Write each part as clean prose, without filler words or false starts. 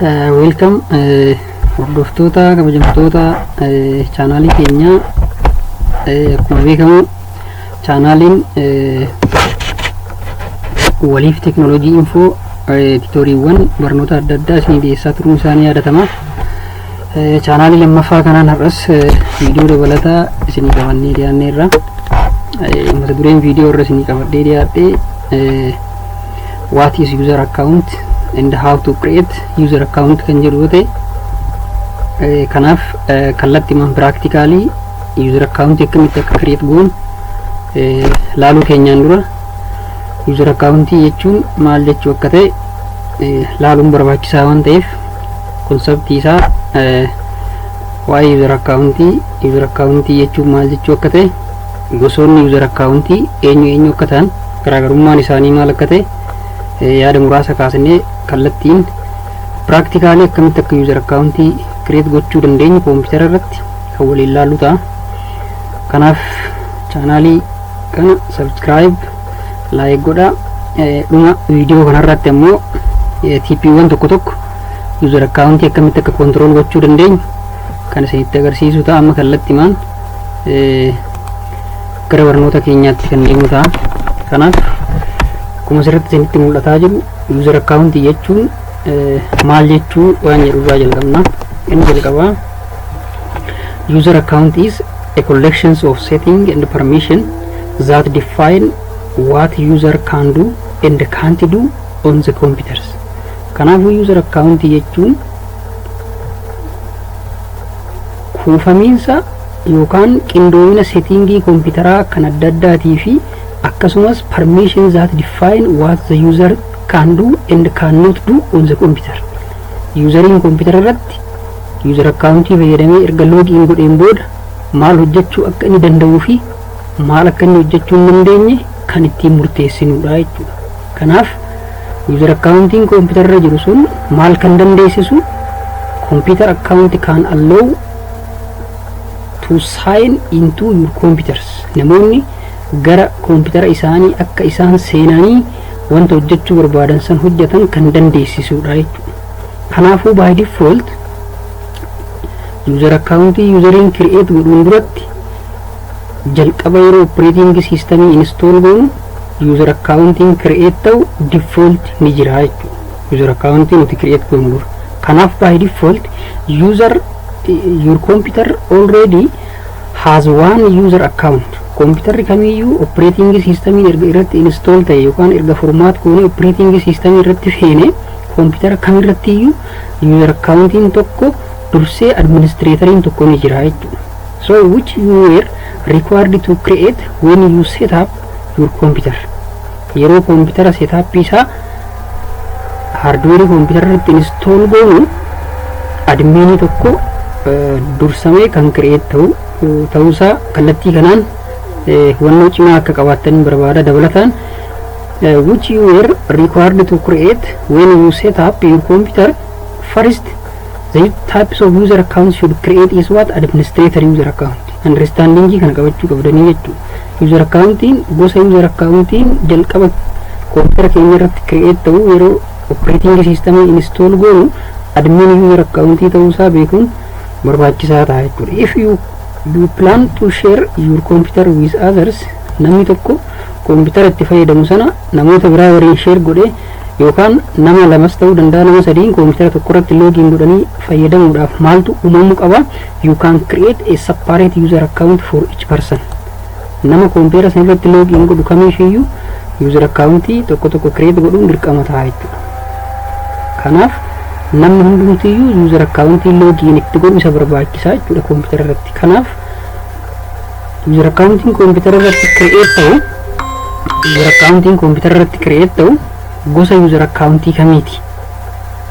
Welcome, hordoftoota kabajamtoota chaanaalii keenyaa. Akkuma beekamu chaanaaliin Waliif Teknoolojii Info tutoriiwwan barnoota adda addaa isinii dhiyeessaa turuun isaanii yaadatama. Chaanaalii lammaffaa kanaan har'as viidiyoo dabalataa isinii qabannee dhiyaanneerra. Mata dureen viidiyoo irra isinii qabadhee dhiyaadhe "What is user account and how to create user account" kan jedhu yoo ta'e, kanaaf kallattiimaan practically user account akkamitti akka create goonu laaluu keenyaan dura user account jechuun maal jechuu akka ta'e laaluun barbaachisaa waan ta'eef, conceptii isaa, waa'ee user account, user account jechuun maal jechuu akka ta'e, gosoonni user account eenyu eenyu akka ta'an, garaagarummaan isaanii maal akka ta'e yaada muraasa kaasnee kallattiin practically akkamitti akka user account create gochuu dandeenyu koompitara irratti kan waliin laallu ta'a. Kanaaf chaanaalii kana subscribe, like godhaa. Dhuma viidiyoo kanarratti ammoo tipiiwwan tokko tokko user account akkamitti akka control gochuu dandeenyu kan isinitti agarsiisu ta'a. Amma kallattimaan gara barnoota keenyaatti kan deemu ta'a. Kanaaf akkuma asirratti isinitti mul'ataa jiru, user account jechuun maal jechuu waan jedhu irraa jalqabna. Inni jalqabaa, user account is a collection of setting and permission that define what user can do and can't do on the computers. Kanaafuu user account jechuun kuufamiinsa yookaan qindoomina settingii kompiitaraa kan adda addaatii fi akkasumas permission that define what the user can do and cannot do on the computer. Useriin kompiitara irratti user accountii fayyadamee erga login godheen booda maal hojjechuu akka inni danda'uu fi maal akka inni hojjechuu hin dandeenye kan ittiin murteessinudha jechuudha. Kanaaf user accountiin kompiitara irra jiru sun maal kan dandeessisu? Computer account can allow to sign into your computers. Namoonni gara koompitara isaanii akka isaan seenanii wanta hojjechuu barbaadan san hojjetan kan dandeessisudha jechuudha. Kanaafuu by default user accountii useriin create godhuun duratti jalqaba yeroo operating systemii install goonu user accountiin create ta'u default ni jira jechuudha. User accountii nuti create goonu dura. Kanaaf by default user your computer already has one user account. Kompiitarri kamiyyuu operating systemiin erga irratti install ta'e yookaan erga format goone operating systemii irratti feene, kompiitara kamirratti iyyuu user accountiin tokko dursee administratoriin tokko ni jira jechuudha. So which you were required to create when you set up your computer. Yeroo kompiitara setup isaa, hardware kompiitara irratti install goonu, adminii tokko dursamee kan create ta'u ta'uusaa kallattii kanaan hubannoo cimaa akka qabaattan barbaada. Dabalataan, which you were required to create when you set up your computer. First, the types of user accounts should create is what? Administrator user account. Understanding kana qabachuu qabdanii jechuudha. User accountiin, gosa user accountiin jalqaba kompiitara keenya irratti create ta'u yeroo operating system install goonu admin user accountii ta'uusaa beekuun barbaachisaa ta'a jechuudha. If you plan to share your computer with others, namni tokko koompitara itti fayyadamu sana namoota biraa waliin share godhee yookaan nama lamas ta'uu danda'a, nama sadiin koompitara tokko irratti login godhanii fayyadamuudhaaf maaltu uumamuu qaba? You can create a separate user account for each person. Nama koompitara sana irratti login godhu kamiifiyyuu user accountii tokko tokko create godhuun dirqama ta'a jechuudha. Kanaaf namni hundumtiyyuu user accountii login itti godhu isa barbaachisaa jechuudha koompitara irratti. Kanaaf user accountiin koompitara irratti create ta'u, user accountiin koompitara irratti create ta'u gosa user accountii kamiiti,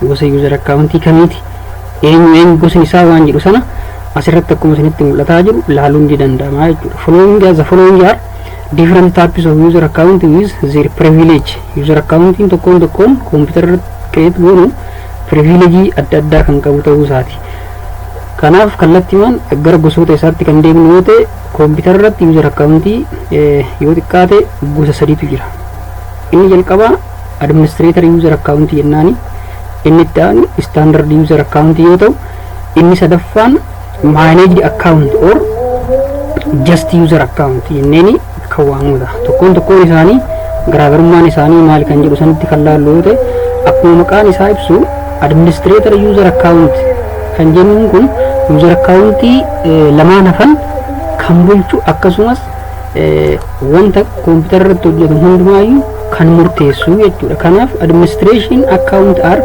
gosa user accountii kamiiti, eenyu eenyu gosni isaa waan jedhu sana asirratti akkuma isinitti mul'ataa jiru ilaaluun ni danda'ama jechuudha. Following as the following are different types of user account with their privilege. User accountiin tokkoon tokkoon koompitara irratti create goonu privilege adda addaa kan qabu ta'uu isaati. Kanaaf kallattiimaan gara gosoota isaatti kan deemnu yoo ta'e, koompitara irratti user accountii yoo xiqqaate gosa sadiitu jira. Inni jalqabaa administrator user account jennaani. Inni itti aanu standard user account yoo ta'u, inni sadaffaan managed account or guest user account jenneeni kan waamudha. Tokkoon tokkoon isaanii garaagarummaan isaanii maali kan jedhu sanitti kan laallu yoo ta'e, akkuma maqaan isaa ibsu, administrator user account kan jennuun kun user accountii lamaan hafan kan bulchu, akkasumas wanta koompitara irratti hojjetu hundumaayyuu kan murteessu jechuudha. Kanaaf administration account are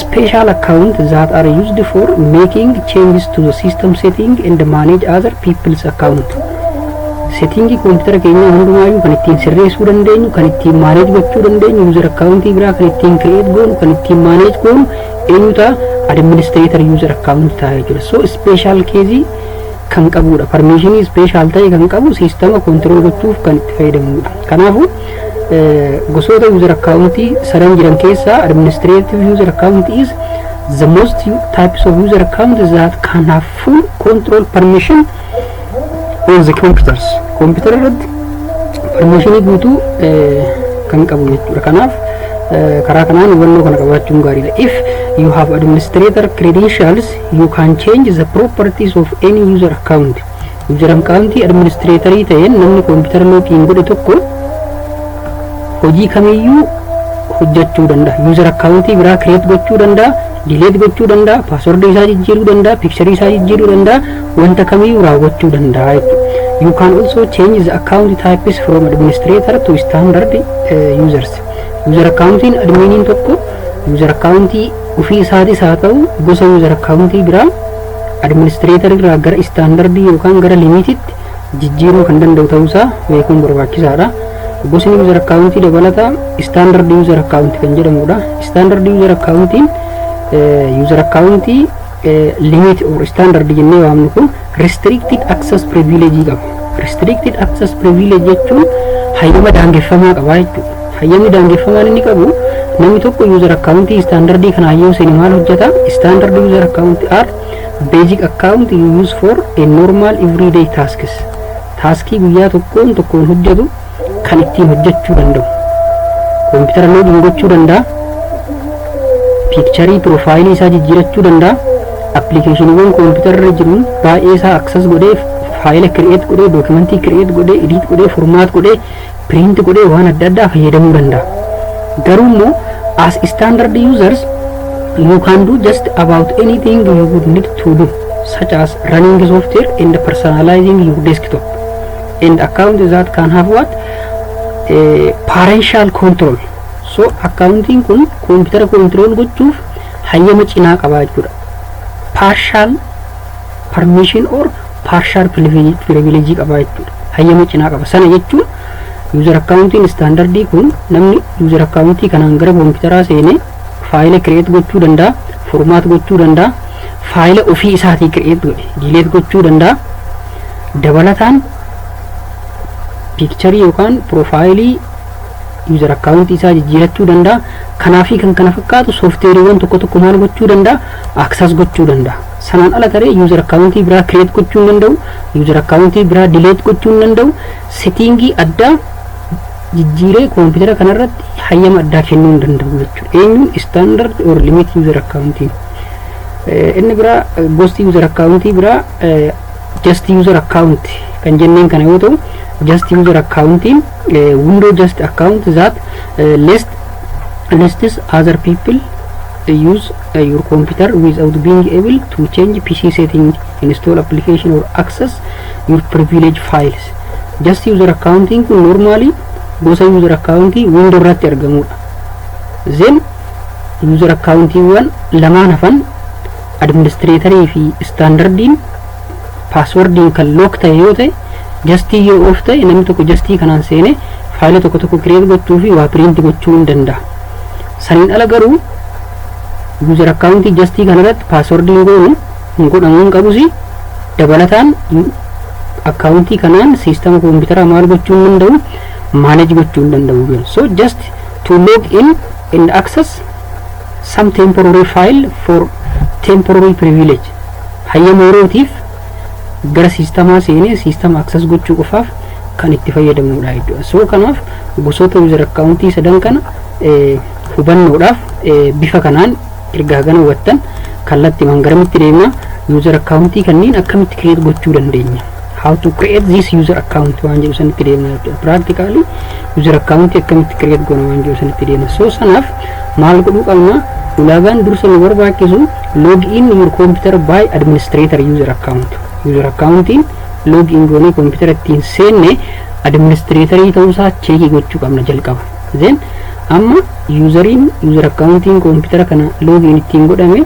special account that are used for making changes to the system setting and manage other people's account. Settingii koompitara keenyaa hundumaayyuu kan ittiin sirreessuu dandeenyu, kan ittiin manage gochuu dandeenyu, user accountii biraa kan ittiin create goonu, kan ittiin manage goonu eenyu ta'a? Administrator user account ta'a jechuudha. So special case kan qabudha. Permissionii special ta'e kan qabu, siistama control gochuuf kan itti fayyadamnudha. Kanaafuu gosoota user accountii sadan jiran keessaa administrative user account is the most types of user account that can have full control permission on the computers. Computer irratti permissionii guutuu kan qabu jechuudha. Kanaaf karaa kanaan hubannoo kana qabaachuun gaariidha. If you have administrator credentials, you can change the properties of any user account. User account administratorii ta'een namni computer login godhe tokko hojii kamiyyuu hojjechuu danda'a. User accountii biraa create gochuu danda'a, delete gochuu danda'a, passwordii isaa jijjiiruu danda'a, picturii isaa jijjiiruu danda'a, wanta kamiyyuu raawwachuu danda'a jechuudha. You can also change the account types from administrator to standard users. User accountiin adminiin tokko user accountii ofii isaatis haa ta'u, gosa user accountii biraa administrator irraa gara standardii yookaan gara limititti jijjiiruu kan danda'u ta'uusaa beekuun barbaachisaadha. Gosni user accountii dabalataa standard user account kan jedhamudha. Standard user accountiin, user accountii limit or standard jennee waamnu kun, restricted access privilege qaba. Restricted access privilege jechuun hayyama daangeffamaa qaba jechuudha. Hayyamni daangeffamaan inni qabu, namni tokko user accountii standardii kana yoo seene maal hojjeta? Standard user account are basic account you use for a normal everyday tasks. Taskii guyyaa tokkoon tokkoon hojjetu kan ittiin hojjechuu danda'u. Koompitara login gochuu danda'a. Picturii profileii isaa jijjiirachuu danda'a. Applicationiiwwan koompitara irra jiru baay'ee isaa access godhee, faayila create godhee, documentii create godhee, edit godhee, format godhee, print godhee, waan adda addaa fayyadamuu danda'a. Garuu immoo as standard users you can do just about anything you would need to do, such as running software and personalizing your desktop, and account that can have what partial control. So accountiin kun koompitara control gochuuf hayyama cinaa qabaa jechuudha. Partial permission or partial privilege qabaa jechuudha. Hayyama cinaa qaba. Sana jechuun user accountiin standardii kun namni user accountii kanaan gara koompitaraa seenee faayila create gochuu danda'a, format gochuu danda'a, faayila ofii isaatii create godhe delete gochuu danda'a. Dabalataan picturii yookaan profileii user accountii isaa jijjiirachuu danda'a. Kanaa fi kan kana fakkaatu softwareiiwwan tokko tokko maal gochuu danda'a? Access gochuu danda'a. Sanaan ala taree user accountii biraa create gochuu hin danda'u, user accountii biraa delete gochuu hin danda'u, settingii addaa jijjiiree koompitara kanarratti hayyama addaa kennuu hin danda'u jechuudha. Eenyuun? Standard or limit user accountiin. Inni biraa gosti user accountii biraa guest user account kan jenneen kana yoo ta'u, guest user accountiin window guest account that lets other people use your computer without being able to change PC setting, install application or access your privilege files. Guest user accountiin kun normally gosa user accountii window irratti argamudha. Then user accountiiwwan lamaan hafan, administratorii fi standardiin, passwordiin kan lock ta'e yoo ta'e, guestii yoo off ta'e, namni tokko guestii kanaan seene faayila tokko tokko create gochuu fi waa print gochuu hin danda'a. Saniin ala garuu user accountii guestii kanarratti passwordiin goonu hin godhamuu hin qabus. Dabalataan accountii kanaan siistama koompitaraa maal gochuu hin danda'u? Manage gochuu hin danda'u. So just to log in and access some temporary file for temporary privilege, hayyama yerootiif gara siistamaa seenee siistama access gochuu qofaaf kan itti fayyadamnudha jechuudha. So kanaaf gosoota user accountii sadan kana hubannoodhaaf bifa kanaan Ergaa gana hubattan, kallattii garamitti deemna? User accountii kanneen akkamitti create gochuu dandeenya, how to create this user account waan jedhu sanitti deemna jechuudha. Practically user account akkamitti create goona waan jedhu sanitti deemna. So sanaaf maal godhuu qabna? Ulaagaan dursa nu barbaachisu log in your computer by administrator user account. User accountiin log in goonee computer ittiin seenne administratorii ta'uusaa checkii gochuu qabna jalqaba. Then amma useriin, user accountiin computer kana log in ittiin godhame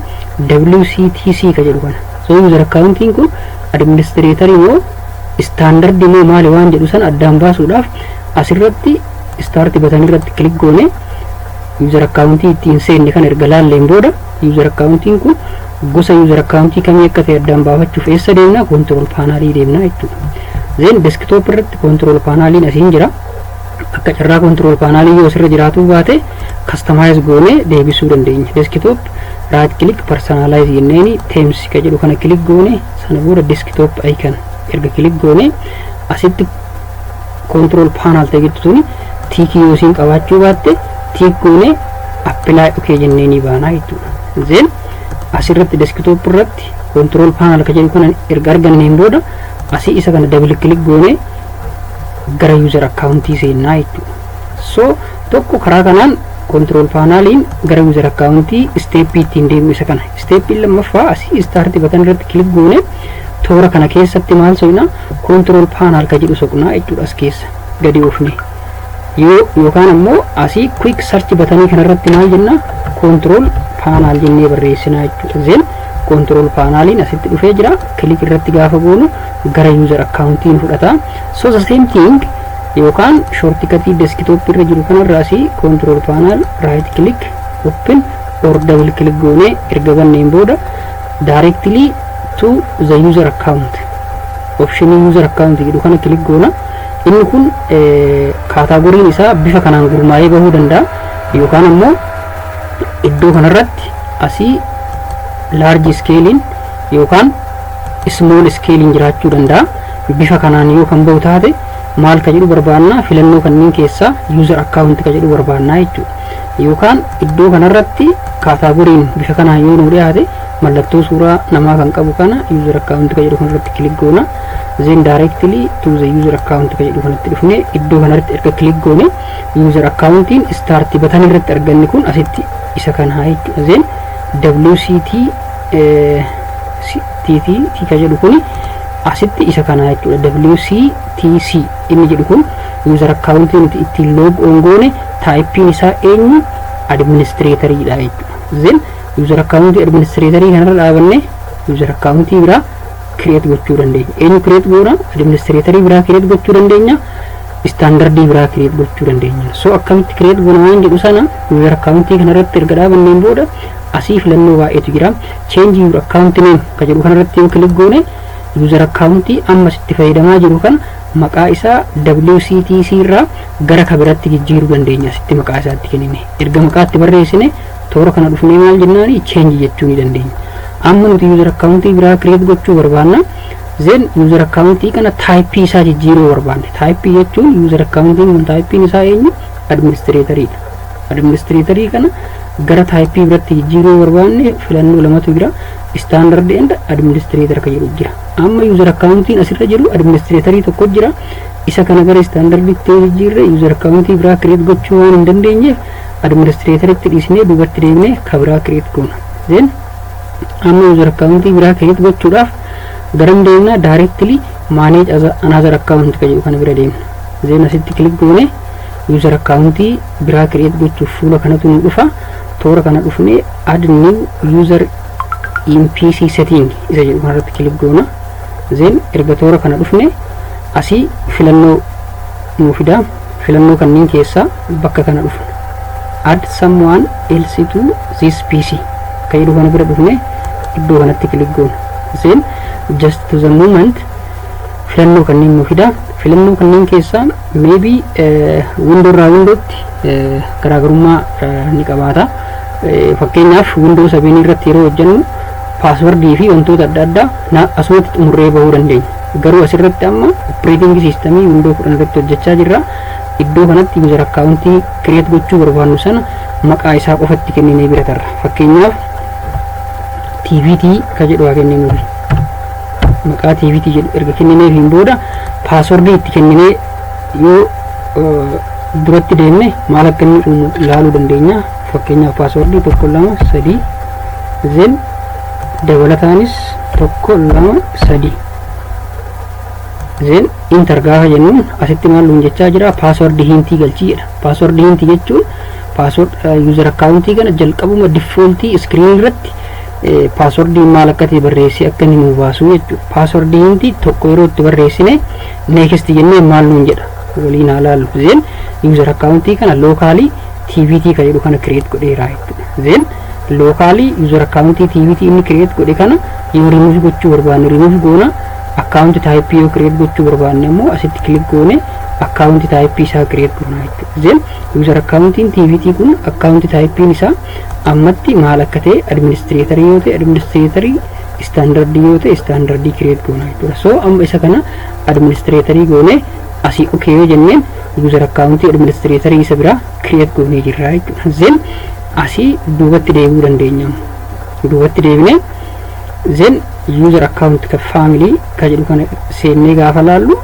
WCTC ka jedhu kana. So user accountiin kun administratorii moo standard moo maali waan jedhu san addaan baasuudhaaf asirratti start button irratti click goone, user accountii ittiin seenne kan erga laalleen booda, user accountiin kun gosa user accountii kamii akka ta'e addaan baafachuuf eessa deemna? Control panelii deemna jechuudha. Then desktop irratti control paneliin asiin jira. Akka carraa control panelii yoo asirra jiraatuu baate, customize goonee deebisuu dandeenya. Desktop right click, personalize jenneeni, themes ka jedhu kana click goone, sana booda desktop icon erga click goone, asitti control panel ta'e jettu tuni tickii yoo isiin qabaachuu baatte, tick goone, apply, okay jenneeni baanaa jechuudha. Then asirratti desktop irratti control panel ka jedhu kana erga arganneen booda, asii isa kana double click goone gara user accountii seennaa jechuudha. So tokko karaa kanaan control paneliin gara user accountii steppii ittiin deemu isa kana. Steppiin lammaffaa asii start button irratti click goone, toora kana keessatti maal soqna? Control panel ka jedhu soqnaa jechuudha. As keessa gadi oofne yoo yookaan ammoo asii quick search buttonii kanarratti maal jenna? Control panel jennee barreessinaa jechuudha. Then control paneliin asitti dhufee jira. Click irratti gaafa goonu gara user accountiin fudhata. So the same thing, yookaan shortcutii desktop irra jiru kanarraa asii control panel right click, open or double click goonee erga banneen booda, directly to the user account optionii user account jedhu kana click goona. Inni kun categoryn isaa bifa kanaan gurmaa'ee bahuu danda'a, yookaan ammoo iddoo kanarratti asii large scalein yookaan small scalein jiraachuu danda'a. Bifa kanaan yoo kan bahu taate, maal ka jedhu barbaannaa? Filannoo kanneen keessaa user account ka jedhu barbaannaa jechuudha. Yookaan iddoo kanarratti categoryn bifa kanaan yoo nuu dhiyaate, mallattoo suuraa namaa kan qabu kana user account ka jedhu kanarratti click goona. Then directly to the user account ka jedhu kanatti dhufne, iddoo kanarratti erga click goone, user accountiin start button irratti arganne kun asitti isa kana jechuudha. Then WCT TT T ka jedhu kun asitti isa kana jechuudha. WCTC inni jedhu kun user accountii nuti ittiin log on goone typeiin isaa eenyu? Administratoriidha jechuudha. Then user accountii administratorii kanarra dhaabanne user accountii biraa create gochuu dandeenya. Eenyu create goona? Administratorii biraa create gochuu dandeenya, standardii biraa create gochuu dandeenya. So akkamitti create goona waan jedhu sana, user accountii kanarratti erga dhaabanneen booda, asii filannoo baay'eetu jira. Change your account name ka jedhu kanarratti yoo click goone, user accountii amma sitti fayyadamaa jiru kan maqaa isaa WCTC irraa gara ka biratti jijjiiruu dandeenya. Asitti maqaa isaatti kennine, erga maqaatti barreessine, toora kana dhufnee maal jennaani? Change jechuu ni dandeenya. Amma nuti user accountii biraa create gochuu barbaanna. Then user accountii kana typeii isaa jijjiiruu barbaanne. Typeii jechuun user accountiin kun typeiin isaa eenyu? Administratoriidha. Administratorii kana gara typeii biratti jijjiiruu barbaanne, filannoo lamatu jira: standard and administrator ka jedhu jira. Amma user accountiin asirra jiru administratorii tokko jira. Isa kana gara standarditti yoo jijjiirre, user accountii biraa create gochuu waan hin dandeenyeef, administratoritti dhiisnee duubatti deemnee ka biraa create goona. Then amma user accountii biraa create gochuudhaaf garam deemna? Directly manage another account ka jedhu kana bira deemna. Then asitti click goone, user accountii biraa create gochuuf fuula kanatu nu dhufa. Toora kana dhufnee add new user in PC setting isa jedhu kanarratti click goona. Then erga toora kana dhufne, asii filannoo nu fida. Filannoo kanneen keessaa bakka kana dhufna, add someone else to this PC ka jedhu kana bira dhufne, iddoo kanatti click goona. Then just to the moment filannoo kanneen nu fida. Filannoo kanneen keessaa maybe window irraa windowtti garaagarummaa ni qabaata. Fakkeenyaaf, Window 7 irratti yeroo hojjennu passwordii fi wantoota adda addaa asumatti xumurree bahuu dandeenya. Garuu asirratti amma operating systemii Window 10 irratti hojjechaa jirra. Iddoo kanatti user accountii create gochuu barbaannu sana maqaa isaa qofatti kenninee bira tarra. Fakkeenyaaf TVT ka jedhu haa kenninuufi. Maqaa TVT jedhu erga kennineefiin booda passwordii itti kenninee yoo duratti deemne maal akka inni uumu ilaaluu dandeenya. Fakkeenyaaf, passwordii tokko, lama, sadii, then dabalataanis tokko, lama, sadii, then enter gaafa jennuun asitti maal nuun jechaa jira? Password hintii galchii jedha. Password hintii jechuun password user accountii kana jalqabuma defaultii screen irratti passwordiin maal akka ta'e barreessee akka inni nuu baasu jechuudha. Password hintii tokko yeroo itti barreessine next jennee maal nuun jedha waliin haa laallu. Then user accountii kana localii TVT ka jedhu kana create godheera jechuudha. Then localii user accountii TVT inni create godhe kana yoo rimuuf gochuu barbaanne rimuuf goona. Account typeii yoo create gochuu barbaanne immoo asitti click goone account typeii isaa create goona jechuudha. Then user accountiin TVT kun account typeiin isaa ammatti maal akka ta'e, administratorii yoo ta'e administratorii, standardii yoo ta'e standardii create goona jechuudha. So amma isa kana administratorii goone asii okay yoo jenneen user accountii administratorii isa biraa create goonee jirra jechuudha. Then asii duubatti deebi'uu dandeenya. Duubatti deebinee then user account ka family ka jedhu kana seennee gaafa laallu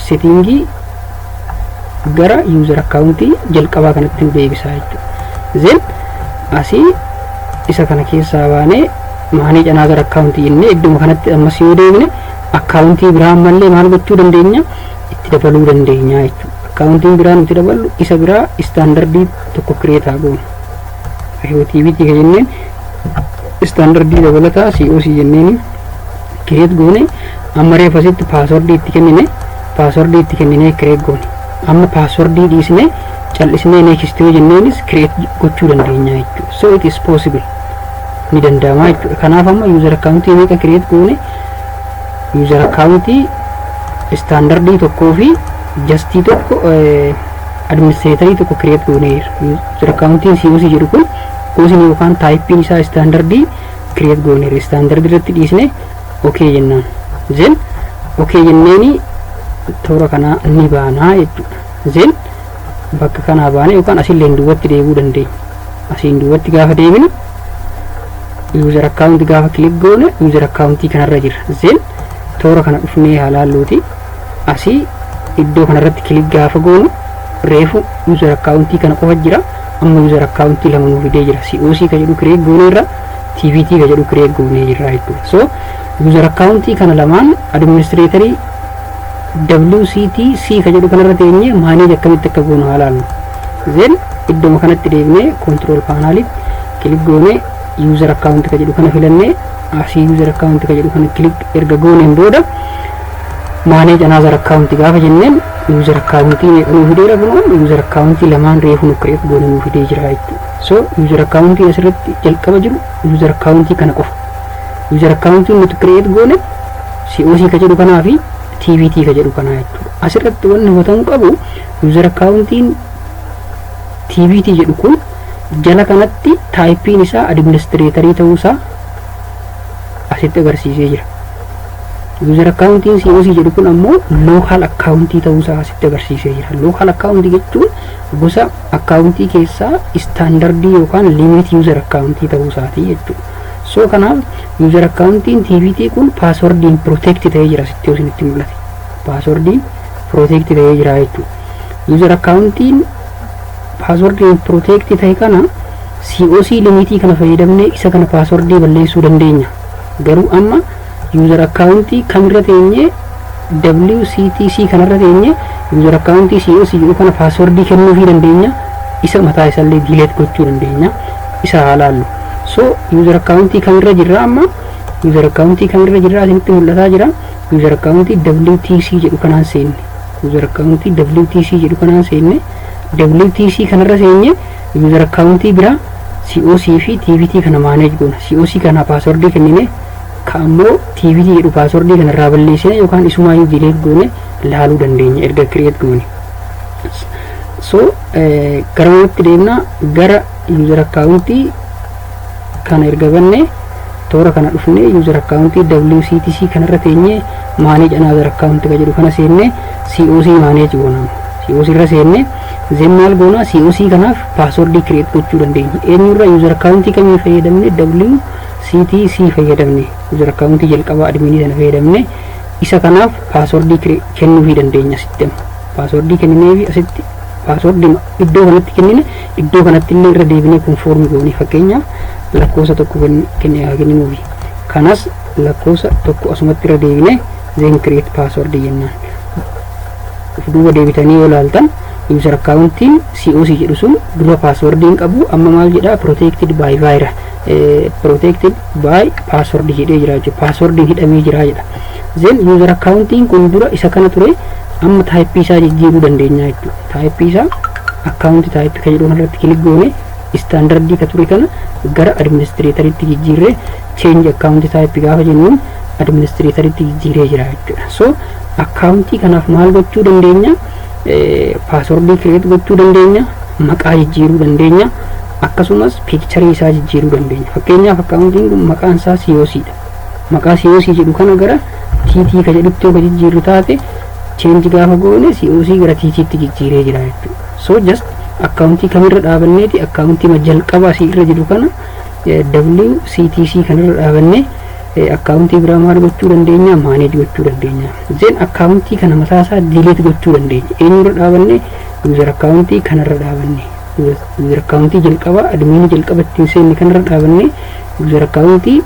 settingii gara user accountii jalqabaa kanatti nu deebisaa jechuudha. Then asii isa kana keessaa baanee manage another accountii jennee idduma kanatti ammas yoo deebine accountii biraa ammallee maal gochuu dandeenya? Itti dabaluu dandeenya jechuudha. Accountiin biraa nuti daballu isa biraa standardii tokko create goonu. TVT ka jenneen standardii dabalataa COC jenneen create goone. Amma reef asitti passwordii itti kennine, passwordii itti kenninee create goone. Amma passwordii dhiisne callisnee next yoo jenneenis create gochuu dandeenya jechuudha. So it is possible, ni danda'ama jechuudha. Kanaaf amma user accountii meeqa create goone? User accountii standardii tokkoo fi guestii tokko, administratorii tokko create gooneera. User accountiin COC jedhu kun gosni yookaan typeiin isaa standardii create gooneera. Standardii irratti dhiisne okay jennaan. Then okay jenneeni toora kanaa ni baanaa jechuudha. Then bakka kanaa baane yookaan asillee duubatti deebi'uu dandeenya. Asiin duubatti gaafa deebinu user account gaafa click goone user accountii kanarra jira. Then toora kana dhufnee haa laalluuti. Asii iddoo kanarratti click gaafa goonu reefu user accountii kana qofa jira. Amma user accountii lama nuu fidee jira. COC ka jedhu create goone irra, TVT ka jedhu create goonee jirra jechuudha. So user accountii kana lamaan administratorii WCTC ka jedhu kanarra teenyee manage akkamitti akka goonu haa laallu. Then iddoo kanatti deebinee control panelitti click goone user account ka jedhu kana filannee asii user account ka jedhu kana click erga gooneen booda manage another account gaafa jenneen user accountii meeqa nuu fideera? Kunoo user accountii lamaan reefu nu create goone nuu fidee jira jechuudha. So user accountii asirratti jalqaba jiru user accountii kana qofa. User accountii nuti create goone COC ka jedhu kanaa fi TVT ka jedhu kanaa jechuudha. Asirratti wanni hubatamuu qabu user accountiin TVT jedhu kun jala kanatti typeiin isaa administratorii ta'uusaa asitti agarsiisee jira. User accountiin COC jedhu kun ammoo local accountii ta'uusaa asitti agarsiisee jira. Local accountii jechuun gosa accountii keessaa standardii yookaan limit user accountii ta'uusaati jechuudha. So kanaaf user accountiin TVT kun passwordiin protect ta'ee jira asitti yoo isinitti mul'ate. Passwordiin protect ta'ee jira jechuudha. User accountiin passwordiin protect ta'e kana COC limitii kana fayyadamnee isa kana passwordii balleessuu dandeenya. Garuu amma user accountii kamirra teenyee? WCTC kanarra teenyee user accountii COC jedhu kana passwordii kennuufii dandeenya. Isa mataa isaallee delete gochuu dandeenya. Isa haa laallu. So user accountii kamirra jirra amma? User accountii kamirra jirra asinitti mul'ataa jira? User accountii WTC jedhu kanaan seenne. User accountii WTC jedhu kanaan seenne. WTC kanarra seenye user accountii biraa COC fi TVT kana manage goona. COC kana passwordii kennine, ka ammoo TVT jedhu passwordii kanarraa balleessine yookaan isumaayyuu delete goone laaluu dandeenya erga create goone. So gara manatti deemna. Gara user accountii kana erga banne toora kana dhufne user accountii WCTC kanarra teenye manage another account ka jedhu kana seenne COC manage goona. COC irra seenne Then maal goona? COC kanaaf passwordii create gochuu dandeenya. Eenyurra? User accountii kamii fayyadamne? WCTC fayyadamne, user accountii jalqabaa adminii sana fayyadamne. Isa kanaaf passwordii kennuufii dandeenya. Asitti amma passwordii kennineefi, asitti passwordii iddoo kanatti kennine, iddoo kanatti illee irra deebinee confirm goone. Fakkeenyaaf lakkoofsa 1 kenninuufi, kanas lakkoofsa 1 asumatti irra deebine, then create password jennaan. Duuba deebitanii yoo ilaaltan, user accountiin COC jedhu sun dura passwordiin qabu. Amma maal jedha? Protected by virus, protected by password jedhee jira jechuudha. Passwordiin hidhamee jira jedha. Then user accountiin kun dura isa kana ture, amma typeii isaa jijjiiruu dandeenya jechuudha. Typeii isaa account type kan jedhu irratti click goone, standardii ka ture kana gara administratoritti jijjiirree, change account type gaafa jennuun administratoritti jijjiiree jira jechuudha. So accountii kanaaf maal gochuu dandeenya? Passwordii create gochuu dandeenya, maqaa jijjiiruu dandeenya, akkasumas pictureii isaa jijjiiruu dandeenya. Fakkeenyaaf accountiin kun maqaan isaa COC dha. Maqaa COC jedhu kana gara TT ka jedhutti yoo ka jijjiirru taate, change gaafa goone COC gara TTtti jijjiiree jira jechuudha. So just accountii kamirra dhaabanneeti? Accountii jalqaba asii irra jiru kana, WCTC kanarra dhaabannee accountii biraa maal gochuu dandeenya? Manage gochuu dandeenya. Then accountii kana mataa isaa delete gochuu dandeenya. Eenyurra dhaabanne? User accountii kanarra dhaabanne, user accountii jalqaba adminii jalqaba ittiin seenne kanarra dhaabanne, user accountii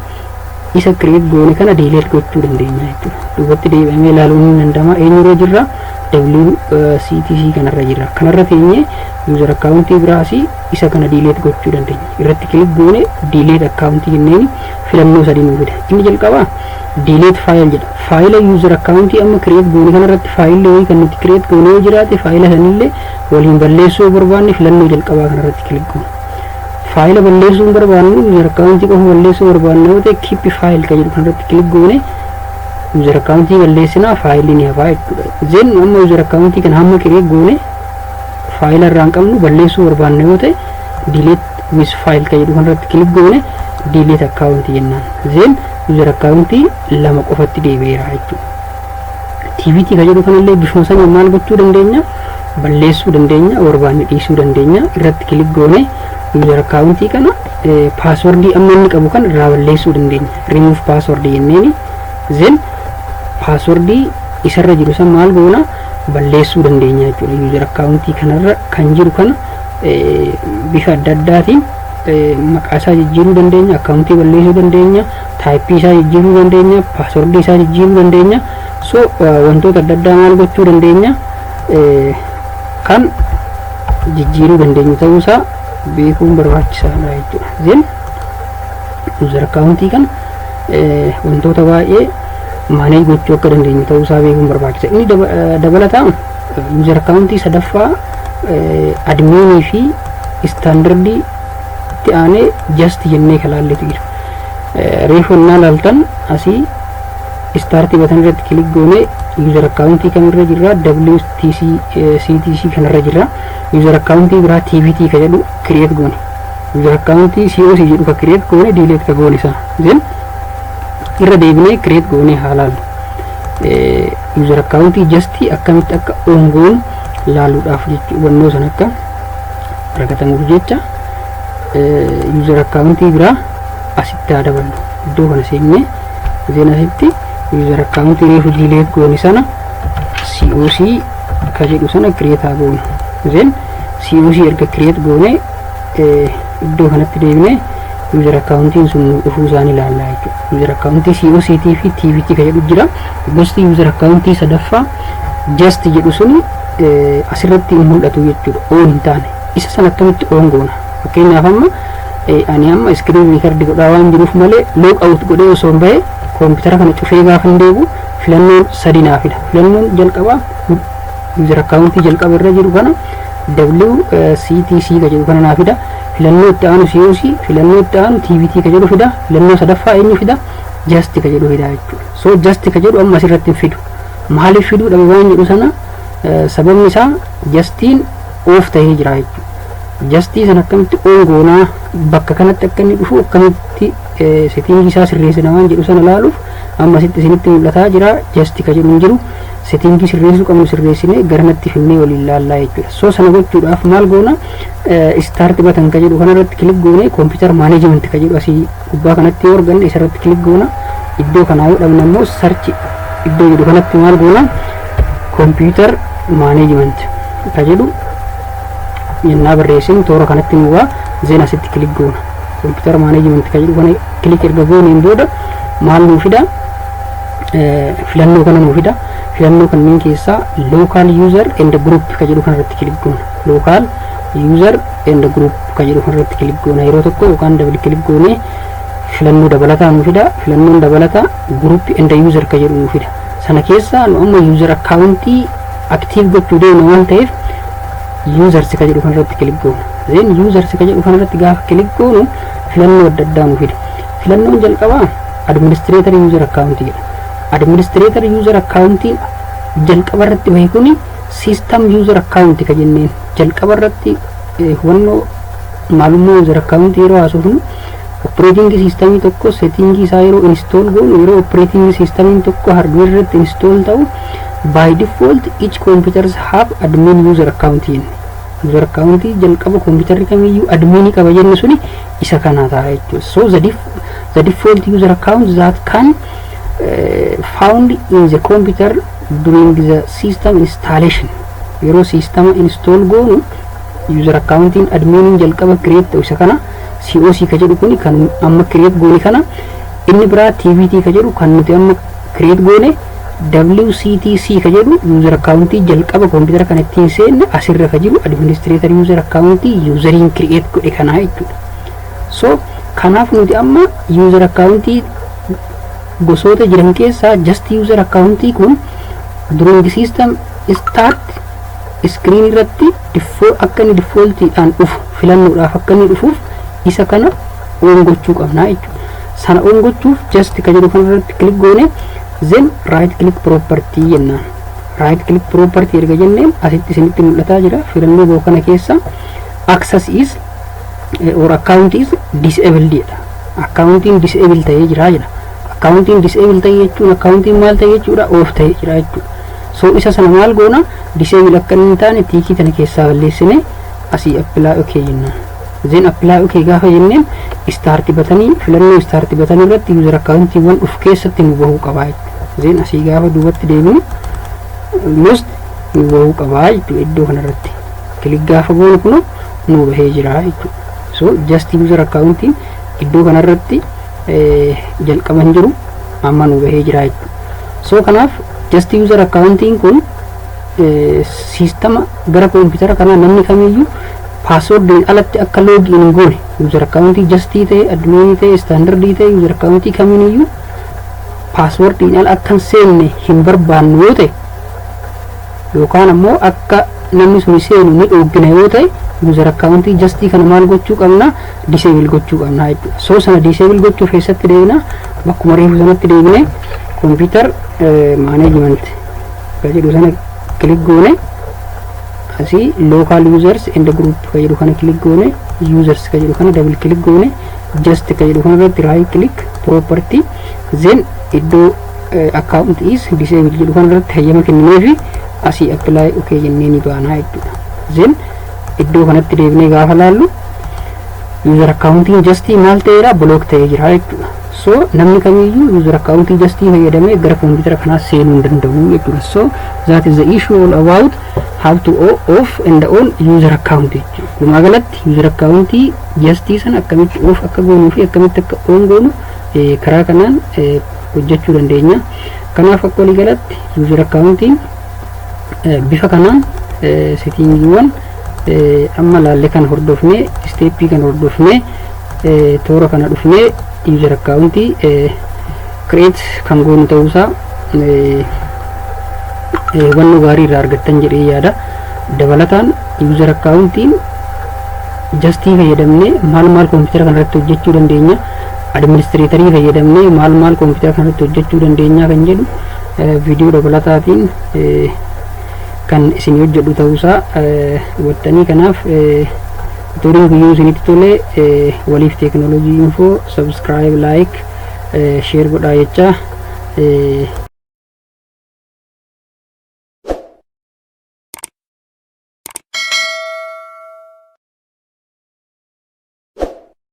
isa create goone kana delete gochuu dandeenya jechuudha. Duubatti deebi'amee ilaaluun ni danda'ama. Eenyurra jirra? WCTC kanarra jirra. Kanarra teenyee user accountii biraas isa kana delete gochuu dandeenya. Irratti click goone, delete accountii jenneen, filannoo sadii nuu fida. Inni jalqabaa delete file jedha. Faayila user accountii amma create goone kanarratti faayilli wayii kan nuti create goone yoo jiraate, faayila sanillee waliin balleessuu yoo barbaanne, filannoo jalqabaa kanarratti click goone. Faayila balleessuu hin barbaannu, user accountii qofa balleessuu barbaanne yoo ta'e, keep file kan jedhu kanarratti click goone, user accountii balleessinaa, faayilli ni hafaa jechuudha. Then amma user accountii kana hamma create goone faayila irraa hin qabnu, balleessuu barbaanne yoo ta'e, delete with file kan jedhu kanarratti click goone, delete accountii jennaan. Then user accountii lama qofatti deebi'eera jechuudha. TVT kan jedhu kanallee bifuma saniin maal gochuu dandeenya? Balleessuu dandeenya, barbaanne dhiisuu dandeenya. Irratti click goone, user accountii kana passwordii amma inni qabu kan irraa balleessuu dandeenya. Remove password jenneeni, then passwordii isarra jiru san maal goona? Balleessuu dandeenya jechuudha. User accountii kanarra kan jiru kana bifa adda addaatiin maqaa isaa jijjiiruu dandeenya, accountii balleessuu dandeenya, typeii isaa jijjiiruu dandeenya, passwordii isaa jijjiiruu dandeenya. So wantoota adda addaa maal gochuu dandeenya? Kan jijjiiruu dandeenyu ta'uusaa beekuun barbaachisaadha jechuudha. Then user accountii kana wantoota baay'ee manage gochuu akka dandeenyu ta'uusaa beekuun barbaachisa. Inni dabalataan user accountii sadaffaa adminii fi standardii itti aanee just jennee kalaalletu jira. Reefu innaa laaltan, asii start button irratti click goone, user accountii kamirra jirra? WTC CTC kanarra jirra. User accountii biraa TVT ka jedhu create goone. User accountii COC jedhu ka create goone, delete ka goone sana. Then irra deebinee create goone haa laallu. User accountii justii akkamitti akka on goon laaluudhaaf jechuudha. Hubannoo sana akka argatamuuf jecha user accountii biraa asitti haa daballu. Iddoo kana seennee, then asitti user accountii reefu delete goone sana, COC ka jedhu sana create haa goonu. Then COC erga create goone, iddoo kanatti deebinee user accountiin sun dhufuu isaanii ilaallaa jechuudha. User accountii COC fi TVT ka jedhu jira. Gosti user accountii sadaffaa just jedhu suni asirratti hin mul'atu jechuudha. On hin taane. Isa sana akkamitti on goona? Fakkeenyaaf amma ani amma screen record godhaa waan jiruuf malee, log out godhee osoo hin bahe, koompitara kana cufee gaafa hin deebi'u, filannoon sadi naa fida. Filannoon jalqabaa user accountii jalqaba irra jiru kana, WCTC ka jedhu kana naa fida. Filannoo itti aanu COC, filannoo itti aanu TVT ka jedhu fida. Filannoo sadaffaa eenyu fida? Just ka jedhu fida jechuudha. So just ka jedhu amma asirratti hin fidu. Maaliif fiduu dhabe waan jedhu sana, sababni isaa justiin off ta'ee jira jechuudha. Justii sana akkamitti on goonaa, bakka kanatti akka inni dhufu akkamitti settingii isaa sirreessina waan jedhu sana laaluuf, amma asitti isinitti mul'ataa jira. Just ka jedhu hin jiru. Settingii sirreessuu qabnu sirreessinee garanatti finnee waliin laallaa jechuudha. So sana gochuudhaaf maal goona? Start button ka jedhu kanarratti click goone, computer management ka jedhu asii gubbaa kanatti yoo arganne isarratti click goona. Iddoo kanaa yoo dhabne immoo search iddoo jedhu kanatti maal goona? Computer management ka jedhu yennaa barreessinu toora kanatti nu waa. Then asitti click goona. Computer management ka jedhu kana click erga gooneen booda maal nuu fida? Filannoo kana nuu fida. Filannoo kanneen keessaa local user and group ka jedhu kanarratti click goona. Local user and group ka jedhu kanarratti click goona yeroo tokko yookaan double click goone filannoo dabalataa nuu fida. Filannoon dabalataa group and user ka jedhu nuu fida. Sana keessaa nu amma user accountii active gochuu deemna waan ta'eef users ka jedhu kanarratti click goona. Then users ka jedhu kanarratti gaafa click goonu filannoo adda addaa nuu fida. Filannoon jalqabaa administrator user account jedha. Administrator user accountiin jalqaba irratti bahe kuni system user account ka jenneen. Jalqaba irratti hubannoo maalummaa user account yeroo haasofnu, operating systemii tokko settingii isaa yeroo install goonu, yeroo operating systemiin tokko hardware irratti install ta'u, by default each computers have admin user account jenne. User account jalqaba computerri kamiyyuu adminii qaba jenne suni isa kana ta'a jechuudha. So the default user account that can found in the computer during the system installation. Yeroo system install goonu user accountiin adminiin jalqaba create ta'u isa kana. COC ka jedhu kuni kan amma create goone kana. Inni biraa TVT ka jedhu kan nuti amma create goone. WCTC ka jedhu user accountii jalqaba koompitara kana ittiin seenne asirra ka jiru administrator user accountii useriin create godhe kanaa jechuudha. So kanaaf nuti amma user accountii gosoota jiran keessaa just user accountii kun during system start screen irratti akka inni defaultiidhaan dhufu filannoodhaaf akka inni dhufuuf isa kana on gochuu qabna jechuudha. Sana on gochuuf just ka jedhu kanarratti click goone, then right click property jennaan. Right click property erga jenneen asitti isinitti mul'ataa jira. Filannoo boo kana keessa access is or account is disabled jedha. Accountiin disable ta'ee jira jedha. Accountiin disable ta'e jechuun accountiin maal ta'e jechuudha? Off ta'ee jira jechuudha. So isa sana maal goona? Disable akka inni hin taane tickii tana keessaa balleessine asii apply okay jennaan. Then apply okay gaafa jenneen start buttonii, filannoo start buttonii irratti user accountiiwwan dhuf keessatti nu bahuu qabaa jechuudha. Then asii gaafa duubatti deemnu almost nu bahuu qabaa jechuudha. Iddoo kanarratti click gaafa goonu kuno nu bahee jira jechuudha. So just user accountiin iddoo kanarratti jalqaba hin jiru, amma nu bahee jira jechuudha. So kanaaf just user accountiin kun siistama gara koompitara kanaa namni kamiyyuu passwordiin alatti akka login hin goone, user accountii justii ta'e, adminii ta'e, standardii ta'e, user accountii kamiiniyyuu passwordiin ala akka hin seenne hin barbaannu yoo ta'e, yookaan ammoo akka namni sun seenu ni dhooggina yoo ta'e, user accountii justii kana maal gochuu qabna? Disable gochuu qabna jechuudha. So sana disable gochuuf eessatti deebina? Bakkuma reefu sanatti deebine computer management ka jedhu sana click goone, asii local users and group ka jedhu kana click goone, users ka jedhu kana double click goone, just ka jedhu kana irratti right click property, then iddoo account is disable jedhu kana irratti hayyama kennineefi asii apply okay jennee ni baanaa jechuudha. Then iddoo kanatti deebinee gaafa laallu user accountiin justii maal ta'eera? Block ta'ee jira jechuudha. So namni kamiyyuu user accountii justii fayyadamee gara koompitara kanaa seenuu hin danda'u jechuudha. So that is the issue all about how to off and on user account jechuudha. Walumaa galatti user accountii justii sana akkamitti off akka goonuu fi akkamitti akka on goonu karaa kanaan hojjechuu dandeenya. Kanaaf akka walii galatti user accountiin bifa kanaan settingiiwwan amma laalle kan hordofnee, steppii kan hordofnee, toora kana dhufnee user accountii create kan goonu ta'uusaa hubannoo gaarii irraa argattan jedhee yaada. Dabalataan user accountiin justii fayyadamnee maal maal koompitara kanarratti hojjechuu dandeenya, administratorii fayyadamnee maal maal koompitara kanarratti hojjechuu dandeenya kan jedhu viidiyoo dabalataatiin kan isin hojjedhu ta'uusaa hubattanii. Kanaaf tutoriin guyyuu isinitti tole waliif teeknooloojii info subscribe, like, share godhaa jecha.